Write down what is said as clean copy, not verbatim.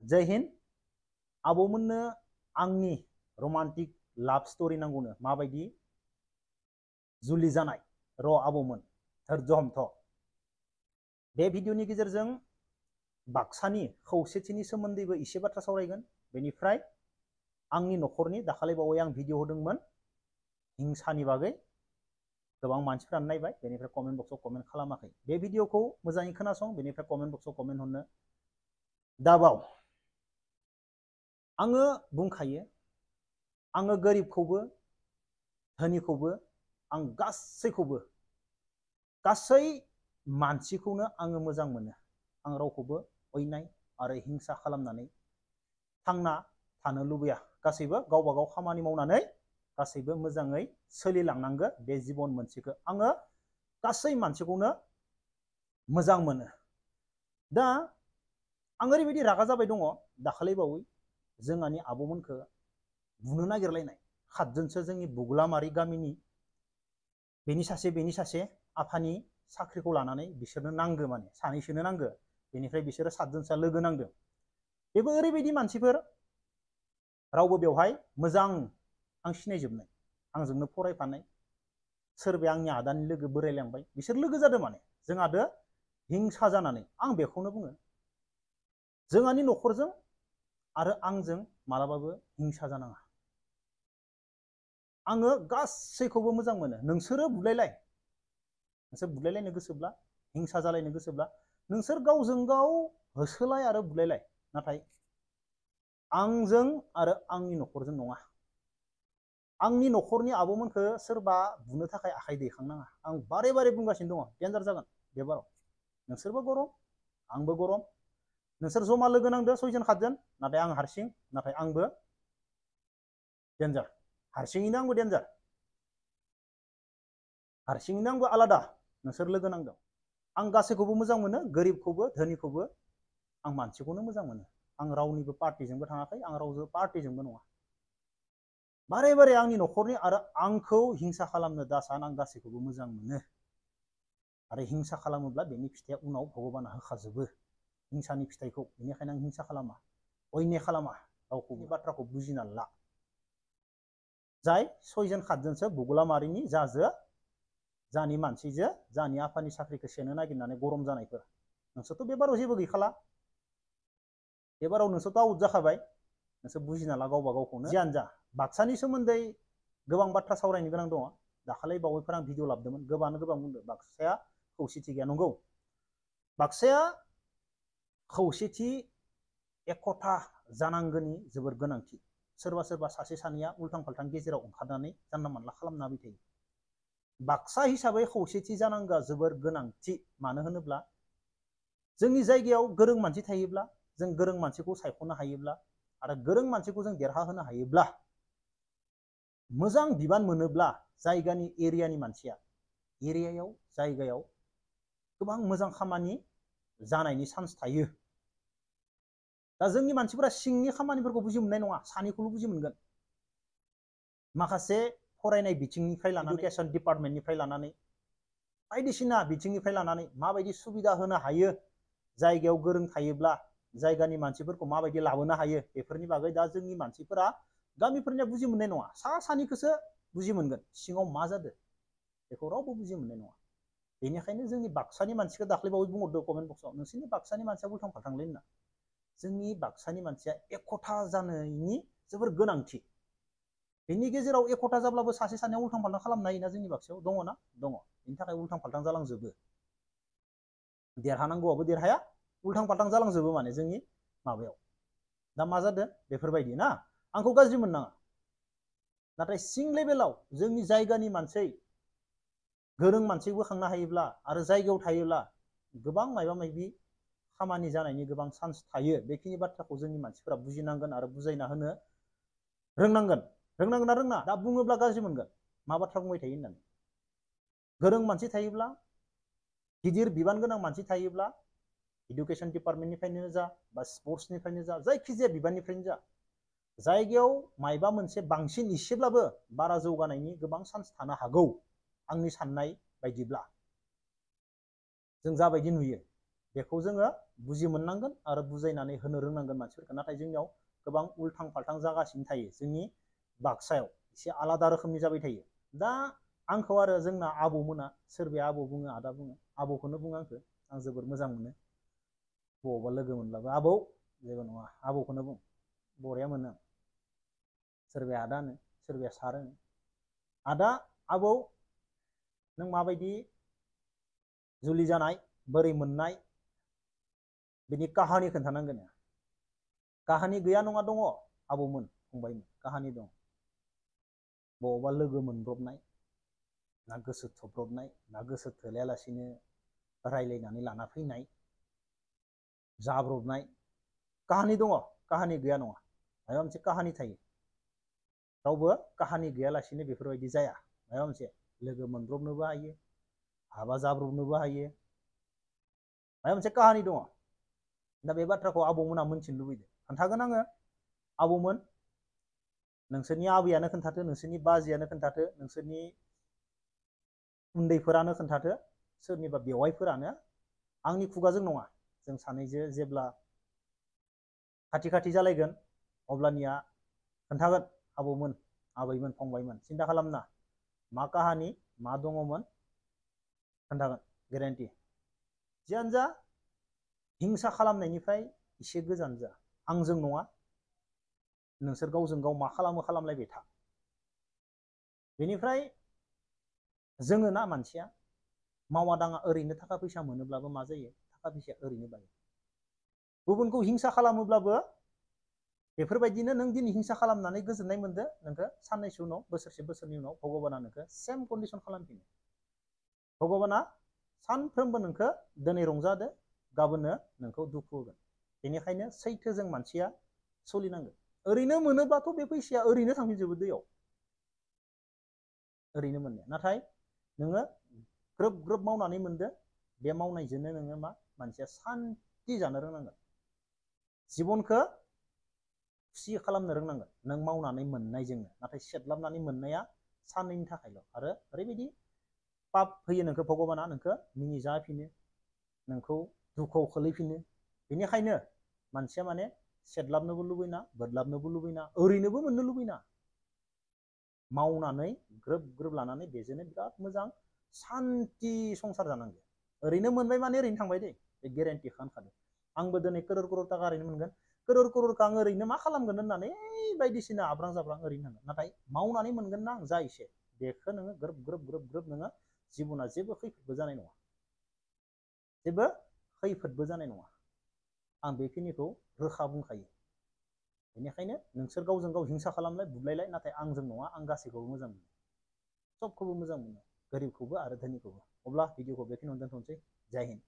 जय हिंद। आबौमोननो आंनि रमान्टिक लाभ स्टोरी नांगौनो माबायदि जुलि जानाय र' आबौमोन धैर्य हमथ'। बे भिडिअनि गेजेरजों बाक्सानि खौसेथिनि सोमोन्दैबो एसे बाथ्रा सावरायगोन। बेनिफ्राय आंनि न'खरनि दाखालि बावै आं भिडिअ होदोंमोन हिंसानि बागै, गोबां मानसिफ्रानो नायबाय, बेनिफ्राय कमेन्ट बक्सआव कमेन्ट खालामाखै। बे भिडिअखौ मोजाङै खोनासं, बेनिफ्राय कमेन्ट बक्सआव कमेन्ट हरनो दाबाव। आङो बुंखायो, आङो गोरिबखौबो धोनिखौबो आं गासैखौबो गासै मानसिखौनो आङो मोजां मोनो। आं रावखौबो अयनाय आरो हिंसा खालामनानै थांना थानो लुबैया। गासैबो गावबा गाव खामानि मावनानै गासैबो मोजाङै सोलिलांनांगो बे जिबन मोनसेखौ। आङो गासै मानसिखौनो मोजां मोनो। दा आं ओरैबायदि रागा जाबाय दङ, दाखालि बावै जोंहानि आबौमोनखौ बुनो नागिरलायनाय खातजोनसो जोंनि बुगलामारि गामिनि बेनि सासे आफानि साख्रिखौ लानानै बिसोरनो नांगो, माने सानैसोनो नांगो। बेनिफ्राय बिसोरो सातजोनसोआ लोगो नांदों। बेबो ओरैबायदि मानसिफोर, रावबो बेवहाय मोजां आं सिनायजोबनाय, आंजोंनो फरायफानाय, सोरबाया आंनि आदानि लोगो बोरायलांबाय, बिसोर लोगो जादों। माने जोंहादो हिंसा जानानै आं बेखौनो बुङो, जोंहानि न'खरजों आरो आंजों मालाबाबो हिंसा जानाङा। आङो गासैखौबो मोजां मोनो। नोंसोरो बुलायलाय, नोंसोर बुलायलायनो गोसोब्ला, हिंसा जालायनो गोसोब्ला नोंसोर गावजों गाव होसोलाय आरो बुलायलाय, नाथाय आंजों आरो आंनि न'खरजों नङा। आंनि न'खरनि आबौमोनखौ सोरबा बुनो थाखाय आखाइ दैखांनाङा। आं बारे बारे बुंगासिनो दङ, डेन्जार जागोन बे बाराव। नोंसोरबो गरम, आंबो गरम। नोंसोर जमा लोगो नांदो 6 जन 7 जन, नाथाय आं हारसिं, नाथाय आंबो डेन्जार। हारसिङैनो आंबो डेन्जार, हारसिङैनो आंबो आलादा, नोंसोर लोगो नांदों। आं गासैखौबो मोजां मोनो, गोरिबखौबो धोनिखौबो, आं मानसिखौनो मोजां मोनो। आं रावनिबो पार्टिजोंबो थाङाखै, आं रावजों पार्टिजोंबो नङा। बारे बारे आंनि न'खरनि आरो आंखौ हिंसा खालामनो दासान, आं गासैखौबो मोजां मोनो। आरो हिंसा खालामोब्ला बेनि फिथाइया उनाव भगबाना होखाजोबो, हिंसानि फिथाइखौ। बेनिखायनो आं हिंसा खालामा, अयनाय खालामा, रावखौबो बाथ्राखौ बुजिना ला। जाय 6 जन 7 जनसो बुगलामारिनि जाजो जानि मानसिजो जानि आफानि साख्रिखौ सेनो नागिरनानै गरम जानायफोर, नोंसोरथ' बे बाराव जेबो गैखाला। बे बाराव नोंसोरथ' आउट जाखाबाय। नोंसोर बुजिना ला गावबा गावखौनो। जियानो जा, बाक्सानि सोमोन्दै गोबां बाथ्रा सावरायनो गोनां दङ। दाखालि बावैफोर आं भिडिअ लाबोदोंमोन, गोबाङानो गोबां बुंदों बाक्साया खौसेथि गैया। नंगौ, बाक्साया खौसेथि एकता जानांगौनि जोबोर गोनांथि। सोरबा सोरबा सासे सानैया उल्थां फाल्थां गेजेराव ओंखारनानै जानला मानला खालामना होबाय थायो। बाक्सा हिसाबै खौसेथि जानांगौआ जोबोर गोनांथि। मानो होनोब्ला जोंनि जायगायाव गोरों मानसि थायोब्ला, जों गोरों मानसिखौ सायख'नो हायोब्ला आरो गोरों मानसिखौ जों देरहाहोनो हायोब्ला, मोजां बिबान मोनोब्ला, जायगानि एरियानि मानसिया एरियायाव जायगायाव गोबां मोजां खामानि जानायनि चान्स थायो। दा जोंनि मानसिफोरा सिंनि खामानिफोरखौ बुजि मोननाय नङा, सानैखौल' बुजि मोनगोन। माखासे फरायनाय बिथिंनिफ्राय लानानै, एडुकेशन डिपार्टमेन्टनिफ्राय लानानै, बायदिसिना बिथिंनिफ्राय लानानै माबायदि सुबिदा होनो हायो, जायगायाव गोरों थायोब्ला जायगानि मानसिफोरखौ माबायदि लाबोनो हायो, बेफोरनि बागै दा जोंनि मानसिफोरा गामिफोरनिया बुजि मोननाय नङा। सा सानैखौसो बुजि मोनगोन, सिङाव मा जादों बेखौ रावबो बुजि मोननाय नङा। बेनिखायनो जोंनि बाक्सानि मानसिखौ दाख्लैबावै बुंहरदों कमेन्ट बक्सआव, नोंसोरनि बाक्सानि मानसिया उल्थां फाल्थांलै होनना। जोंनि बाक्सानि मानसिया एकता जानायनि जोबोर गोनांथि। बेनि गेजेराव एकता जाब्लाबो सासे सानैया उल्थां फाल्थां खालामनो हायोना जोंनि बाक्सायाव, दङ ना? दङ। बेनि थाखाय उल्थां फाल्थां जालांजोबो। देरहानांगौआबो देरहाया, उल्थां फाल्थां जालांजोबो माने जोंनि माबायाव। दा मा जादों बेफोरबायदि ना, आंखौ गाज्रि मोननाङा। नाथाय सिं लेभेलाव जोंनि जायगानि मानसि, गोरों मानसि बोखांनो हायोब्ला आरो जायगायाव थायोब्ला गोबां माबा माबि खामानि जानायनि गोबां चान्स थायो। बेखिनि बाथ्राखौ जोंनि मानसिफोरा बुजिनांगोन आरो बुजायना होनो रोंनांगोन। रोंनांगोन ना रोङा? दा बुङोब्ला गाज्रि मोनगोन, मा बाथ्रा बुंबाय थायो होननानै। गोरों मानसि थायोब्ला, गिदिर बिबान गोनां मानसि थायोब्ला, इडुकेशन डिपार्टमेन्टनिफ्रायनो जा बा स्पर्ट्सनिफ्रायनो जा, जायखिजाया बिबाननिफ्रायनो जा, जायगायाव मायबा मोनसे बांसिन इसेब्लाबो बारा जौगानायनि गोबां चान्स थानो हागौ। आंनि साननाय बायदिब्ला जों जाबायदि नुयो बेखौ जोङो बुजि मोननांगोन आरो बुजायनानै होनो रोंनांगोन मानसिफोरखौ। नाथाय जोंनियाव गोबां उल्थां फाल्थां जागासिनो थायो। जोंनि बाक्सायाव एसे आलादा रोखोमनि जाबाय थायो। दा आंखौ आरो जोंना आबौमोना, सोरबाया आबौ बुङो, आदा बुङो, आबौखौनो बुङो आंखौ, आं जोबोर मोजां मोनो। बबावबा लोगो मोनब्लाबो आबौ, जेबो नङा आबौखौनो बुं, बरिया मोनो। सोरबाया आदा होनो, सोरबाया सार होनो। आदा, आबौ, नों माबायदि जुलि जानाय, बोरै मोननाय, बिनि काहानि खोन्थानांगोन। काहानि गैया नङा, दङ आबौमोन, फंबायमोन, काहानि दं। बबावबा लोगो मोनब्रबनाय, ना गोसो थब्रबनाय, ना गोसो थोलायालासिनो रायलायनानै लाना फैनाय, जाब्रबनाय, काहानि दङ, काहानि गैया नङा, माबा मोनसे काहानि थायो। रावबो काहानि गैयालासिनो बेफोरबायदि जाया। माबा मोनसे लोगो मोनब्रबनोबो हायो, हाबा जाब्रबनोबो हायो, माबा मोनसे काहानि दङ। दा बे बाथ्राखौ आबौमोना मोनथिनो लुबैदों। खोन्थागोन आङो, आबौमोन, नोंसोरनि आबैयानो खोन्थाथो, नोंसोरनि बाजैयानो खोन्थाथो, नोंसोरनि उन्दैफोरानो खोन्थाथो, सोरनिबा बेवाइफोरानो, आंनि खुगाजों नङा। जों सानैजों जेब्ला खाथि खाथि जालायगोन अब्लानिया खोन्थागोन, आबौमोन, आबैमोन, फंबायमोन, सिन्था खालामना, मा काहानि, मा दङमोन, खोन्थागोन, गेरेन्टि। जियानो जा, हिंसा खालामनायनिफ्राय एसे गोजान जा। आंजों नङा, नोंसोर गावजों गाव मा खालामो खालामलायबाय था। बेनिफ्राय जोङो ना मानसिया मावा दाङा ओरैनो थाखा फैसा मोनोब्लाबो मा जायो, थाखा फैसाया ओरैनो बायो। गुबुनखौ हिंसा खालामोब्लाबो बेफोरबायदिनो नों दिनै हिंसा खालामनानै गोजोननाय मोनदो, नोंखौ साननैसो उनाव, बोसोरसे बोसोरनि उनाव भगबाना नोंखौ सेम कन्डिसन खालामफिनो। भगबाना सानफ्रोमबो नोंखौ दिनै रंजादो, गाबोननो नोंखौ दुखु होगोन। बेनिखायनो सैथोजों मानसिया सोलिनांगोन। ओरैनो मोनोबाथ' बे फैसाया ओरैनो थांफिनजोबो दैयाव, ओरैनो मोननाया। नाथाय नोङो ग्रोब ग्रोब मावनानै मोनदो, बे मावनायजोंनो नोङो मा, मानसिया सान्थि जानो रोंनांगोन, जिबनखौ खुसि खालामनो रोंनांगोन नों मावनानै मोननायजोंनो। नाथाय सेदलाबनानै मोननाया साननैनि थाखायल'। आरो ओरैबायदि पाप होयो नोंखौ भगबाना, नोंखौ मिनिजाफिनो, नोंखौ दुखुआव खोलैफिनो। बेनिखायनो मानसिया माने सेदलाबनोबो लुबैना, बोदलाबनोबो लुबैना, ओरैनोबो मोननो लुबैना, मावनानै ग्रोब ग्रोब लानानै बेजोंनो बिराद मोजां सान्थि संसार जानांगौ। ओरैनो मोनबाय माने ओरैनो थांबाय दै, बे गेरेन्टिखौ होनखादों। आंबो दिनै करोर करोर थाखा ओरैनो मोनगोन, करोर करोरखौ आं ओरैनो मा खालामगोन होननानै बायदिसिना आब्रां जाब्रां ओरैनो थांगोन। नाथाय मावनानै मोनगोन ना आं जा एसे, बेखौ नोङो ग्रोब ग्रोब ग्रोब ग्रोब नोङो जिबना जेबो खैफोदबो जानाय नङा, जेबो खैफोदबो जानाय नङा। आं बेखिनिखौ रोखा बुंखायो। बेनिखायनो नोंसोर गावजों गाव हिंसा खालामलाय, बुलायलाय, नाथाय आंजों नङा, आं गासैखौबो मोजां मोनो, सबखौबो मोजां मोनो, गोरिबखौबो आरो धोनिखौबो। अब्ला भिडिअखौ बेखिनियावनो दोनथ'नोसै। जय हिन्द।